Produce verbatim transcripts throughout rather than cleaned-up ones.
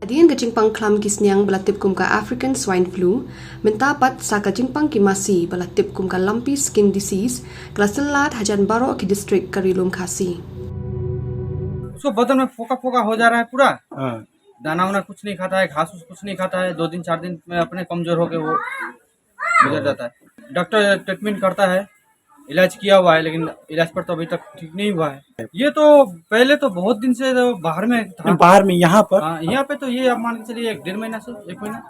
Hadien ka jingpang khlam ki sniang ba la tip kum ka African Swine Flu, mynta pat sa ka jingpang ki masi ba la tip kum ka Lumpy Skin Disease ka la syllad hajan baroh ki district ka Ri Lum Khasi. उसको बदन में फोका फोका हो जा रहा है पूरा। हाँ। दाना वाना कुछ नहीं खाता है, घास उस कुछ नहीं खाता है। दो दिन चार दिन में अपने कमजोर होके वो गुजर जाता है। डॉक्टर ट्रीटमेंट करता है, इलाज किया हुआ है, लेकिन इलाज पर तो अभी तक ठीक नहीं हुआ है। ये तो पहले तो बहुत दिन से तो बाहर में था। बाहर में यहाँ पर? हाँ, यहाँ पे तो ये आप मान के चलिए एक डेढ़ महीना से, एक महीना।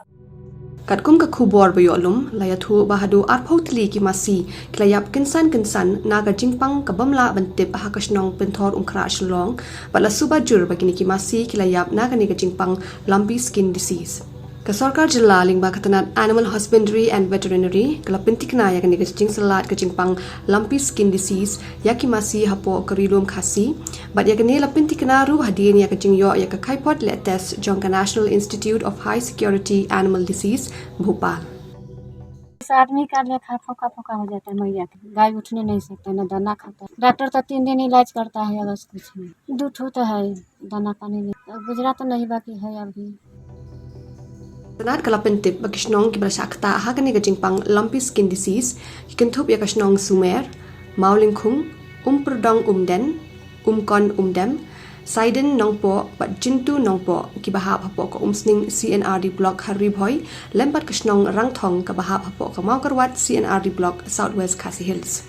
Katkum ka khubor ba ïoh lum, la ïathuh ba haduh arphew tylli ki masi ki la ïap kynsan kynsan na ka jingpang ka bym lah ban tip ha ka shnong Pynthor Umkhrah Shillong, bad la suba jur ba kine ki masi ki la ïap na kane ka jingpang Lumpy Skin Disease. Ka sorkar jylla lyngba ka tnat Animal Husbandry and Veterinary ka la pynthikna ïa kane ka jingsyllad ka jingpang Lumpy Skin Disease ïa ki masi hapoh ka Ri Lum Khasi, bad ïa kane la pynthikna ruh hadien ïa ka jingïoh ïa ka khaipot leh test jong ka National Institute of High Security Animal Disease, Bhopal. इस आदमी का लेखा फोका फोका हो जाता है मैया का। गाय उठने नहीं सकता, ना दाना खाता। डॉक्टर तो तीन दिन इलाज करता है, बस कुछ नहीं। दू ठो तो है, दाना पानी नहीं। अब गुजरा तो नहीं, बाकी है अभी। Tnat ka la pyntip ba ki shnong kiba la shah ktah ha kane ka jingpang Lumpy Skin Disease ki kynthup ïa ka shnong Sumer, Mawlyngkhung, Umpyrdong Umden, Umkon Umdem, Saiden Nongpoh bad Jintu Nongpoh kiba hap hapoh ka Umsning C&RD Block ha Ri Bhoi, lem bad ka shnong Rangthong kaba hap hapoh ka Mawkyrwat C&RD Block, South West Khasi Hills.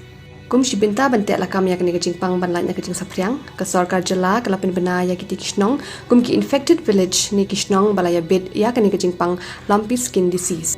Kum shi bynta ban tehlakam ïa kane ka jingpang ban lait na ka jingsaphriang, ka sorkar jylla ka la pynbna ïa kitei ki shnong kum ki infected village ne ki shnong ba la ïabit ïa kane ka jingpang Lumpy Skin Disease.